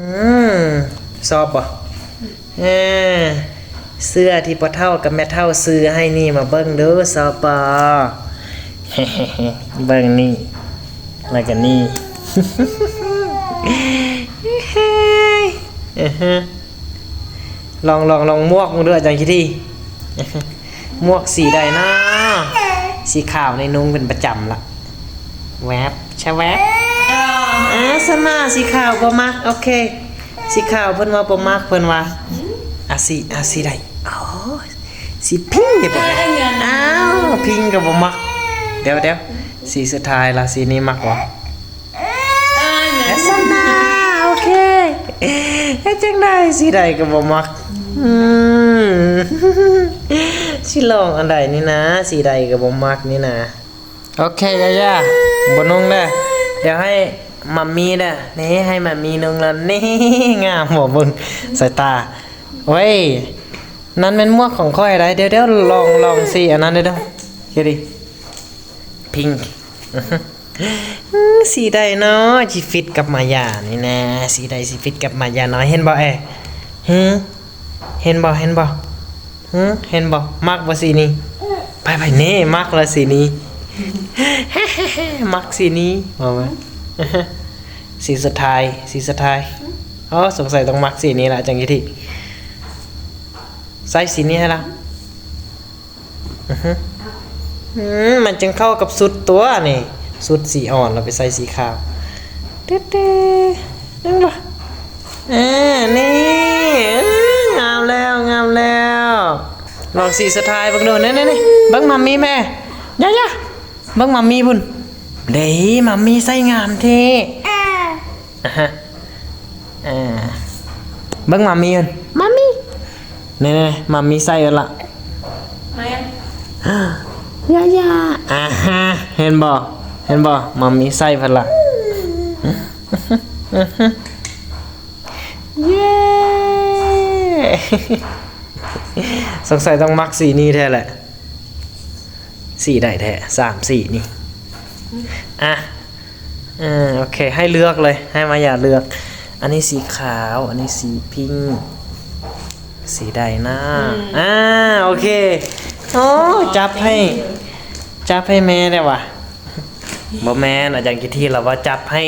ອືມ ຊອບບໍ່? ເອີ ເສື້ອທີ່ພໍ່ເຖົ້າກັບແມ່ເຖົ້າຊື້ໃຫ້ນີ້ ມາເບິ່ງດູ ຊອບບໍ່? ເບິ່ງນີ້ ແລ້ວກໍນີ້ ລອງ ລອງ ລອງໝວກເບິ່ງດູ ອາຈານຄີທີ. ໝວກສີໃດເນາະ? ສີຂາວນີ້ນຸ່ງເປັນປະຈຳລະ ແວັບ ຊະແວັບ. ອາ ສະໜາ ສີຂາວບໍ່ມັກ. ໂອເຄ ສີຂາວເພິ່ນວ່າບໍ່ມັກ ເພິ່ນວ່າ ອາ ສີ ອາ ສີໃດ? ອໍ ສີພິງນີ້ບໍ່? ອ້າວ ພິງກໍບໍ່ມັກ. ດຽວ ດຽວ ສີສຸດທ້າຍລະ ສີນີ້ມັກບໍ່? ແອັດສະນາ ໂອເຄ ເຮັດຈັ່ງໃດ ສີໃດກໍບໍ່ມັກ. ອືມ ຊິລອງອັນໃດນີ້ນາ ສີໃດກໍບໍ່ມັກນີ້ນາ. ໂອເຄ ຢາໆ ບໍ່ນຸ່ງເດີ ດຽວໃຫ້ມັມມີເດີ ນີ້ ໃຫ້ມັມມີນຸ່ງລະ ນີ້ ງາມບໍ່? ເບິ່ງສາຍຕາ ໂອ້ຍ ນັ້ນແມ່ນໝວກຂອງຂ້ອຍໃດ. ດຽວໆ ລອງ ລອງສີອັນນັ້ນເດີ ເຮັດດີ ພິງ ອື ສີໃດເນາະ ຊິຟິດກັບມາຢານີ້ນະ? ສີໃດຊິຟິດກັບມາຢານ້ອຍ? ເຫັນບໍ່ແອ? ຫື ເຫັນບໍ່? ເຫັນບໍ່? ຫື ເຫັນບໍ່? ມັກບໍ່ສີນີ້? ໄປໆ ນີ້ ມັກລະສີນີ້ ມັກສີນີ້ ວ່າມາ. ສີສຸດທ້າຍ ສີສຸດທ້າຍ. ອໍ ສົງໄສຕ້ອງມັກສີນີ້ລະ ຈັ່ງຊິ ໃສ່ສີນີ້ໃຫ້ລາວ. ອື ມັນຈຶ່ງເຂົ້າກັບຊຸດຕົວນີ້ ຊຸດສີອ່ອນ ແລ້ວໄປໃສ່ສີຂາວ. ເຕັດໆ ເຫັນບໍ່? ເອີ ນີ້ ເອີ ງາມແລ້ວ ງາມແລ້ວ. ລອງສີສຸດທ້າຍເບິ່ງດູ ນີ້ໆໆ ເບິ່ງມັມມີແມ່ ຢ່າໆ ເບິ່ງມັມມີພຸ້ນ ເດ້ ມັມມີໃສ່ງາມແທ້. ອາຮະ ເອີ ເບິ່ງມັມມີ ມັມມີ ນີ້ໆ ມັມມີໃສ່ເບິດລະ ມາຍັງ ຢ່າໆ ອາຮະ ເຫັນບໍ່ ເຫັນບໍ່ ມັມມີໃສ່ເບິດລະ. ເຢ້ ສົງໄສຕ້ອງມັກສີນີ້ແທ້ແຫຼະ ສີໃດແທ້ ສາມສີນີ້ ອາ ເອີ ໂອເຄ ໃຫ້ເລືອກເລີຍ ໃຫ້ມາຢາເລືອກ ອັນນີ້ສີຂາວ ອັນນີ້ສີພິງ ສີໃດນະ? ອືມ ອາ ໂອເຄ ໂອ້ ຈັບໃຫ້ ຈັບໃຫ້ແມ່ແດ່ຫວາ? ບໍ່ແມ່ນ ອາຈານກິດທີລາວວ່າຈັບໃຫ້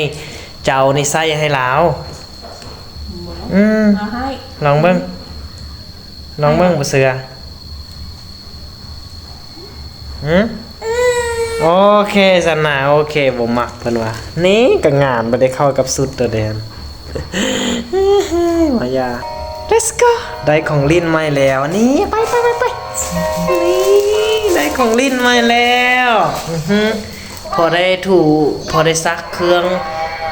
ເຈົ້ານີ້ໃສ່ໃຫ້ລາວ. ອືມ ເອົາໃຫ້ ລອງເບິ່ງ ລອງເບິ່ງ ບໍ່ເຊື່ອ. ຫື ໂອເຄຊັ້ນນະ ໂອເຄ ບໍ່ມັກເພິ່ນວ່າ. ນີ້ກໍງາມ ບໍ່ໄດ້ເຂົ້າກັບຊຸດໂຕແດນ. ມາຢາ ເລັດໂກ ໄດ້ຂອງຫຼິ້ນໃໝ່ແລ້ວ. ນີ້ ໄປ ໄປ ໄປ ໄປ ນີ້ ໄດ້ຂອງຫຼິ້ນໃໝ່ແລ້ວ. ອືຮຶ ພໍໄດ້ຖູ ພໍໄດ້ຊັກເຄື່ອງ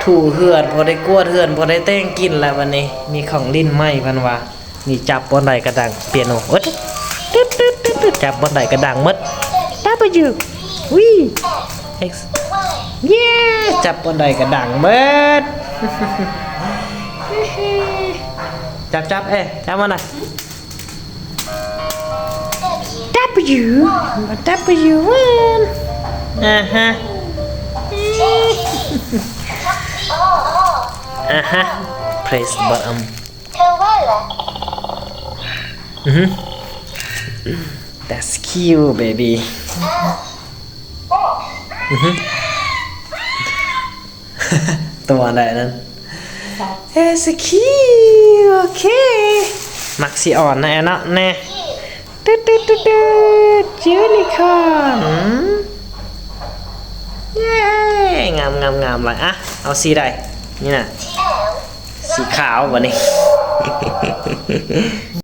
ຖູເຮືອນ ພໍໄດ້ກວດເຮືອນ ພໍໄດ້ແຕ່ງກິນແລ້ວ. ບັດນີ້ມີຂອງຫຼິ້ນໃໝ່ເພິ່ນວ່າ. ນີ້ຈັບບ່ອນໃດກໍດັງ ເປຍໂນ ໂອ້ຍ ຕຶt, tyt, tyt, tyt, ຈັບບ່ອນໃດກໍດັງໝົດ W V X ເຢ້ ຈັບບ່ອນໃດກໍດັງໝົດ ຈັບ ຈັບ ເອ ຈັບມັນນະ W W ອາຮະ ອາຮະ press button. ອືຮຶ That's cute, baby. ອືຮຶ ຕົວໃດນັ້ນ? It's cute. ໂອເຄ ມັກສີອ່ອນນະ ແອນເນາະ ແນ່ ຕຶດໆໆ unicorn. ເຢ້ ງາມໆໆ ຫຼາຍ. ອ່ະ ເອົາສີໃດ? ນີ້ນະ ສີຂາວບັດນີ້.